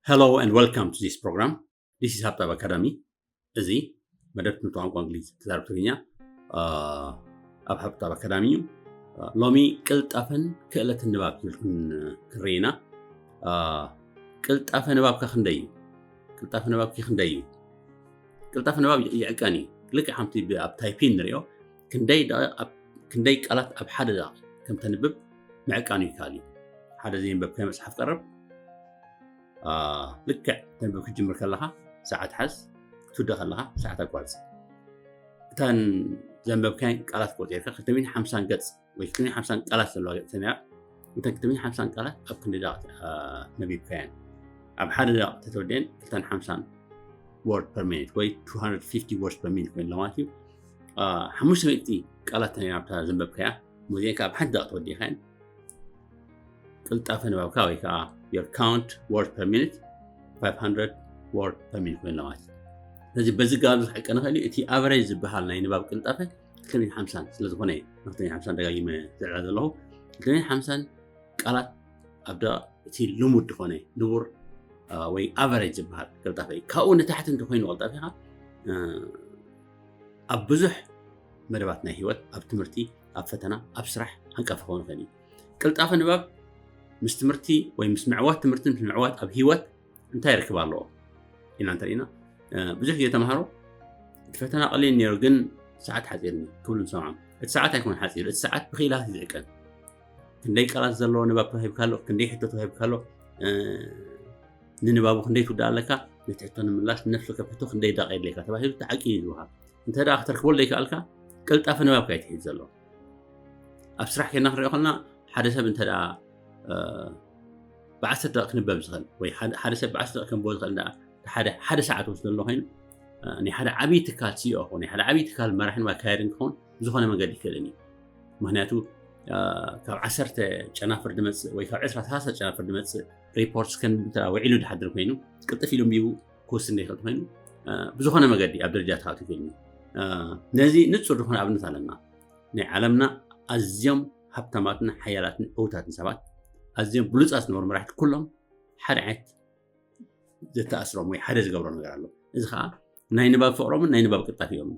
Hello and welcome to this program. This is ሃብታብ ኣካዳሚ። እዚ መደብ ትምህርቲ ቋንቋ እንግሊዝ ተዛረብ ትግርኛ ኣብ ሃብታብ ኣካዳሚ እዩ። ሎሚ ቅልጣፈን ክእለትን ንባብ ክብል ክንርኢ ኢና። ቅልጣፈ ንባብካ ክንደይ እዩ? ቅልጣፈ ንባብኪ ክንደይ እዩ? ቅልጣፈ ንባብ ይዕቀን እዩ። ልክዕ ከምቲ ኣብ ታይፒን ንሪኦ ክንደይ ቃላት ኣብ ሓደ ደቂቕ ከም ተንብብ ምዕቃን ይከኣል እዩ። ሓደ ዘየንበብካዮ መፅሓፍ ቀርብ ልክዕ ተንብብ ክትጅምር ከለኻ ሰዓት ሓዝ፣ ክትውድእ ከለኻ ሰዓት ኣቋርፅ። እተን ዘንበብካየን ቃላት ቆፂርካ ክልተ ሚእትን ሓምሳን ገፅ ወይ ክልተ ሚእትን ሓምሳን ቃላት ዘለዋ ገፅ ተንያ እተን ክልተ ሚእትን ሓምሳን ቃላት ኣብ ክንዲ ደቂቕ ነቢብካየን ኣብ ሓደ ደቂቕ ተተወዲአን ክልተን ሓምሳን word per minute ወይ two hundred fifty words per minute ኮይኑ ኣሎ ማለት እዩ። ሓሙሽተ ሚእቲ ቃላት ተንያ ኣብታ ዘንበብካያ ሙዚየን ካብ ሓንቲ ደቂቕ ተወዲእካየን ቅልጣፈ ንባብካ ወይ ከዓ your count word per minute five hundred word per minute ኮይኑ ኣሎ ማለት እዩ። ስለዚ በዚ ጋር ዝሕቀ ንኽእል እዩ። እቲ ኣቨሬጅ ዝበሃል ናይ ንባብ ቅልጣፈ ክልተ ሚእትን ሓምሳን ስለ ዝኾነ እዩ ንክልተ ሚእትን ሓምሳን ደጋጊመ ዝዕላ ዘለኹ። ክልተ ሚእትን ሓምሳን ቃላት ኣብ ደቂቕ እቲ ልሙድ ዝኾነ ንቡር ወይ ኣቨሬጅ ዝበሃል ቅልጣፈ እዩ። ካብኡ ንታሕቲ እንተኮይኑ ቅልጣፈኻ ኣብ ብዙሕ መደባት ናይ ህይወት ኣብ ትምህርቲ ኣብ ፈተና ኣብ ስራሕ ዓንቀፊ ክኸውን ይኽእል እዩ። ቅልጣፈ ንባብ ምስ ትምህርቲ ወይ ምስ ምዕዋት ትምህርትን ምስ ምዕዋት ኣብ ህይወት እንታይ ርክብ ኣለዎ? ኢና እንተሪእና ብዙሕ ግዜ ተምሃሮ እቲ ፈተና ቀሊል ነይሩ ግን ሰዓት ሓፂርኒ ክብሉ ንሰምዖም። እቲ ሰዓት ኣይኮነ ሓፂሩ፣ እቲ ሰዓት ብክኢላታት እዩ ዝዕቀን። ክንደይ ቃላት ዘለዎ ንባብ ተዋሂብካ ኣሎ፣ ክንደይ ሕቶ ተዋሂብካ ኣሎ፣ ንንባቡ ክንደይ ትውዳእ ኣለካ፣ ነቲ ሕቶ ንምላስ ንነፍሲ ወከፍ ሕቶ ክንደይ ደቂቕ የድልየካ ተባሂሉ ተዓቂቡ እዩ ዝወሃብ። እንተ ደኣ ክተርክበሉ ዘይከኣልካ ቅልጣፈ ንባብካ እዩ ትሒዝ ዘሎ። ኣብ ስራሕ ኬድና ክንሪኦ ከለና ሓደ ሰብ እንተ ደኣ ብዓሰርተ ደቂቕ ክንበብ ዝኽእል ወይ ሓደ ሰብ ብዓሰርተ ደቂቕ ከንብቦ ዝኽእል ሓደ ሓደ ሰዓት ወስዶ ኣሎ ኮይኑ ናይ ሓደ ዓብዪ ትካል ሲኦ ክኾን ናይ ሓደ ዓብዪ ትካል መራሕን ኣካየድን ክኸውን ብዝኾነ መንገዲ ይክእልን እዩ። ምክንያቱ ካብ ዓሰርተ ጨናፍር ድመፅእ ወይ ካብ ዕስራ ሰላሳ ጨናፍር ድመፅእ ሪፖርት ከንብብ ውዒሉ ድሓድር ኮይኑ ቅልጥፍ ኢሉ ኣንቢቡ ክውስን ዘይክእል ኮይኑ ብዝኾነ መገዲ ኣብ ደረጃ ተኻቱ ይክእል እዩ። ነዚ ንፁር ዝኾነ ኣብነት ኣለና። ናይ ዓለምና ኣዝዮም ሃብታማትን ሓያላትን ዕውታትን ሰባት ኣዝዮም ብሉፃት ዝነበሩ መራሕቲ ኩሎም ሓደ ዓይነት ዘተኣስሮም ወይ ሓደ ዝገብሮ ነገር ኣሎ። እዚ ከዓ ናይ ንባብ ፍቕሮምን ናይ ንባብ ቅልጣፊኦምን።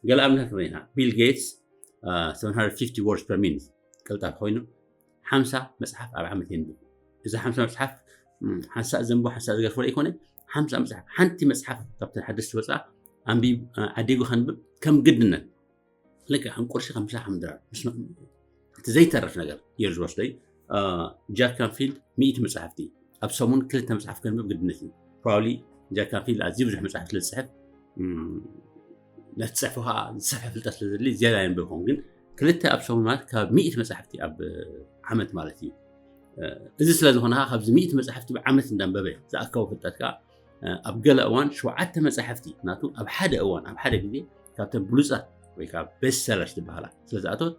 ገለ ኣብነት ክንርኢ ኢና። ቢል ጌትስ seven hundred fifty words per minute ቅልጣፍ ኮይኑ ሓምሳ መፅሓፍ ኣብ ዓመት የንብብ። እዚ ሓምሳ መፅሓፍ ሓንሳእ ዘንቦ ሓንሳእ ዝገርፎ ዘይኮነ ሓምሳ መፅሓፍ ሓንቲ መፅሓፍ ካብተን ሓደስቲ ወፃ ኣንቢብ ዓዲጉ ከንብብ ከም ግድነት ልክዕ ከም ቁርሲ ከም ምሳሕ ከም ድራር እቲ ዘይተርፍ ነገር ገይሩ ዝወስዶ እዩ። ጃክ ካንፊልድ ሚእቲ መፅሓፍቲ ኣብ ሰሙን ክልተ መፅሓፍ ከንብብ ግድነት እዩ። ፕሮባብሊ ጃክ ካንፊልድ ኣዝዩ ብዙሕ መፅሓፍ ስለ ዝፅሕፍ ነቲ ፅሕፉ ከዓ ዝሰፍሐ ፍልጠት ስለ ዘድሊ ዝያዳ የንብብ ይኸውን። ግን ክልተ ኣብ ሰሙን ማለት ካብ ሚእቲ መፅሓፍቲ ኣብ ዓመት ማለት እዩ። እዚ ስለ ዝኾነ ከዓ ካብዚ ሚእቲ መፅሓፍቲ ብዓመት እንዳንበበ ዝኣከቦ ፍልጠት ከዓ ኣብ ገለ እዋን ሸውዓተ መፃሕፍቲ ናቱ ኣብ ሓደ እዋን ኣብ ሓደ ግዜ ካብተን ብሉፃት ወይ ከዓ ቤስት ሰለርስ ዝበሃላ ስለዝኣተወት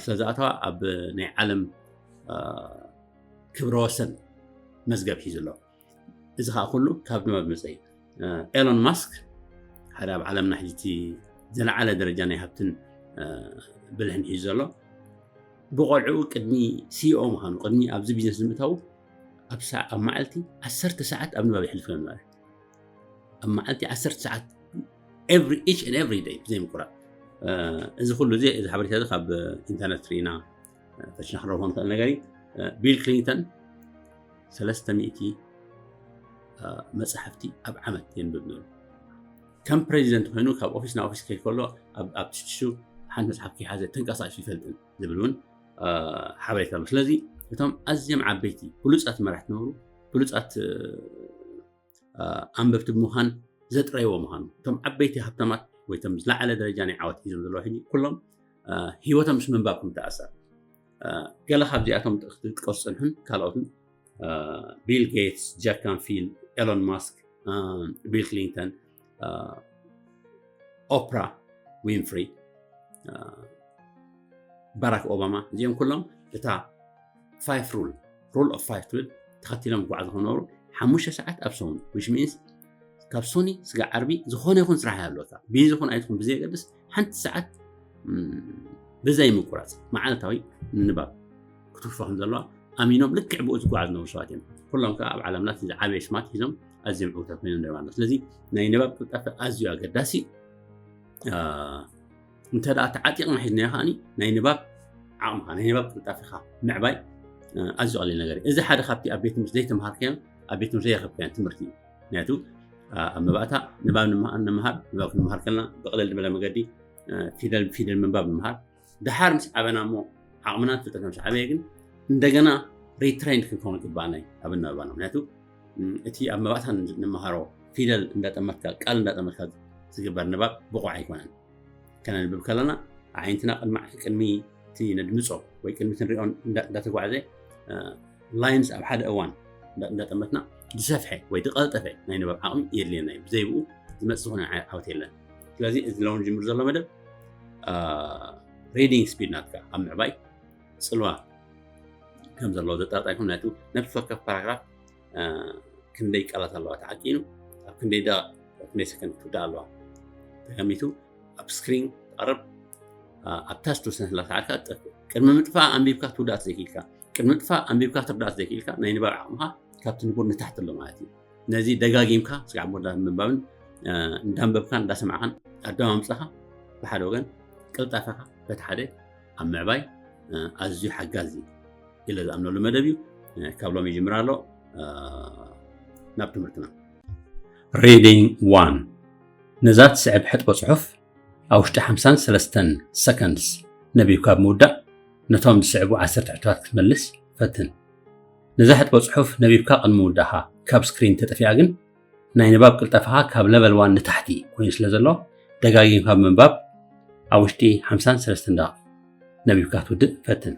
ስለዝኣተዋ ኣብ ናይ ዓለም ክብረ ወሰን መዝገብ ሒዙ ኣሎ። እዚ ከዓ ኩሉ ካብ ንባብ መፀ እዩ። ኤሎን ማስክ ሓደ ኣብ ዓለምና ሕጂ እቲ ዝለዓለ ደረጃ ናይ ሃብትን ብልሕን ሒዙ ዘሎ ብቆልዕኡ ቅድሚ ሲኦ ምዃኑ ቅድሚ ኣብዚ ቢዝነስ ንምእታዉ ኣብ መዓልቲ ዓሰርተ ሰዓት ኣብ ንባብ የሕልፍ ነበር። ኣብ መዓልቲ ዓሰርተ ሰዓት every each and every day ብዘይ ምቁራፅ። እዚ ኩሉ እዚ እዚ ሓበሬታ እዚ ካብ ኢንተርነት ርኢና ፈሽና ክንረኽቦ ንኽእል ነገር እዩ። ቢል ክሊንተን ሰለስተ ሚእቲ መፅሓፍቲ ኣብ ዓመት የንብብ ነሩ። ከም ፕሬዚደንት ኮይኑ ካብ ኦፊስ ናብ ኦፊስ ከይድ ከሎ ኣብ ትሽትሹ ሓንቲ መፅሓፍ ከይሓዘ ተንቀሳቂሱ ይፈልጥን ዝብል እውን ሓበሬታ ኣሎ። ስለዚ እቶም ኣዝዮም ዓበይቲ ብሉፃት መራሕቲ ነበሩ ብሉፃት ኣንበብቲ ብምዃን ዘጥረይዎ ምዃኑ እቶም ዓበይቲ ሃብታማት ወይ እቶም ዝለዓለ ደረጃ ናይ ዓወት ሒዞም ዘለዉ ሕጂ ኩሎም ሂወቶም ምስ ምንባብ ከም ተኣሰር ገለ ካብዚኣቶም ክትጥቀሱ ፅንሑን ካልኦትን ቢል ጌትስ፣ ጃክ ካንፊልድ፣ ኤሎን ማስክ፣ ቢል ክሊንተን፣ ኦፕራ ዊንፍሪ፣ ባራክ ኦባማ እዚኦም ኩሎም እታ ፋይፍ ሩል ሩል ኦፍ ፋይፍ ትብል ተኸቲሎም ዝጓዓዙ ክነበሩ ሓሙሽተ ሰዓት ኣብ ሰሙን which means ካብ ሶኒ ስጋ ዓርቢ ዝኾነ ይኹን ስራሕ ይሃልወካ ብይ ዝኾን ኣይትኹን ብዘየገድስ ሓንቲ ሰዓት ብዘይ ምቁራፅ መዓልታዊ ንባብ ክትውፎ ከም ዘለዋ ኣሚኖም ልክዕ ብኡ ዝጓዓዝ ዝነበሩ ሰባት እዮም። ኩሎም ከዓ ኣብ ዓለምና ዝዓበየ ስማት ሒዞም ኣዝዮም ዕውታት ኮይኖም ንርኢ ኣለና። ስለዚ ናይ ንባብ ቅልጣፈ ኣዝዩ ኣገዳሲ። እንተ ደኣ ተዓጢቕና ሒዝናዮ ከዓኒ ናይ ንባብ ዓቕምኻ ናይ ንባብ ቅልጣፈኻ ምዕባይ ኣዝዩ ቀሊል ነገር እዩ። እዚ ሓደ ካብቲ ኣብ ቤት ትምህርቲ ዘይተምሃርካዮን ኣብ ቤት ትምህርቲ ዘይረኸብካዮን ትምህርቲ እዩ። ምክንያቱ ኣብ መባእታ ንባብ ንምሃር ንባብ ክንምሃር ከለና ብቕልል ዝበለ መገዲ ፊደል ፊደል ምንባብ ንምሃር። ደሓር ምስ ዓበና እሞ ዓቕምና ፍልጠትና ምስ ዓበየ ግን እንደገና ሪትሬንድ ክንከውን ይግባኣና እዩ ኣብ ኣነባብባና። ምክንያቱ እቲ ኣብ መባእታ ንምሃሮ ፊደል እንዳጠመትካ ቃል እንዳጠመትካ ዝግበር ንባብ ብቑዕ ኣይኮነን። ከነንብብ ከለና ኣዒንትና ቅድሚ ቅድሚ እቲ ነድምፆ ወይ ቅድሚ ክንሪኦ እንዳተጓዕዘ ላይንስ ኣብ ሓደ እዋን እንዳጠመትና ዝሰፍሐ ወይ ዝቐልጠፈ ናይ ንባብ ዓቕሚ የድልየና እዩ። ብዘይ ብኡ ዝመፅእ ዝኾነ ዓይነት ዓወት የለን። ስለዚ እዚ ሎሚ ዝጅምር ዘሎ መደብ ሪዲንግ ስፒድ ናትካ ኣብ ምዕባይ ፅልዋ ከም ዘለዎ ዘጠራጥር ኣይኮን። ምክንያቱ ነብሲ ወከፍ ፓራግራፍ ክንደይ ቃላት ኣለዋ ተዓቂኑ ኣብ ክንደይ ደቂቕ ኣብ ክንደይ ሰከንድ ክትውዳእ ኣለዋ ተገሚቱ ኣብ ስክሪን ትቐርብ። ኣብ ታች ተወሰነ ህላ ሰዓትካ ትጠፍእ። ቅድሚ ምጥፋእ ኣንቢብካ ክትውዳእ ዘይክኢልካ ቅድሚ ምጥፋእ ኣንቢብካ ክትርዳእ ዘይክኢልካ ናይ ንባብ ዓቕምኻ ካብቲ ንቡር ንታሕቲ ኣሎ ማለት እዩ። ነዚ ደጋጊምካ ስጋዕ ቦርዳት ምንባብን እንዳንበብካን እንዳሰማዕካን ኣደማምፃኻ ብሓደ ወገን ቅልጣፈኻ በቲ ሓደ ኣብ ምዕባይ ኣዝዩ ሓጋዚ እዩ ኢለ ዝኣምነሉ መደብ እዩ። ካብ ሎም ይጅምር ኣሎ። ናብ ትምህርትና። ሪዲንግ ዋን። ነዛ ትስዕብ ሕጥቦ ፅሑፍ ኣብ ውሽጢ ሓምሳን ሰለስተን ሰከንድስ ነቢብካ ብምውዳእ ነቶም ዝስዕቡ ዓሰርተ ሕቶታት ክትመልስ ፈትን። ነዛ ሕጥቦ ፅሑፍ ነቢብካ ቅድሚ ምውዳእኻ ካብ ስክሪን ተጠፊኣ ግን ናይ ንባብ ቅልጠፋኻ ካብ ለቨል ዋን ንታሕቲ ኮይኑ ስለ ዘሎ ደጋጊምካ ብምንባብ ኣብ ውሽጢ ሓምሳን ሰለስተን ደቂቕ ነቢብካ ክትውድእ ፈትን።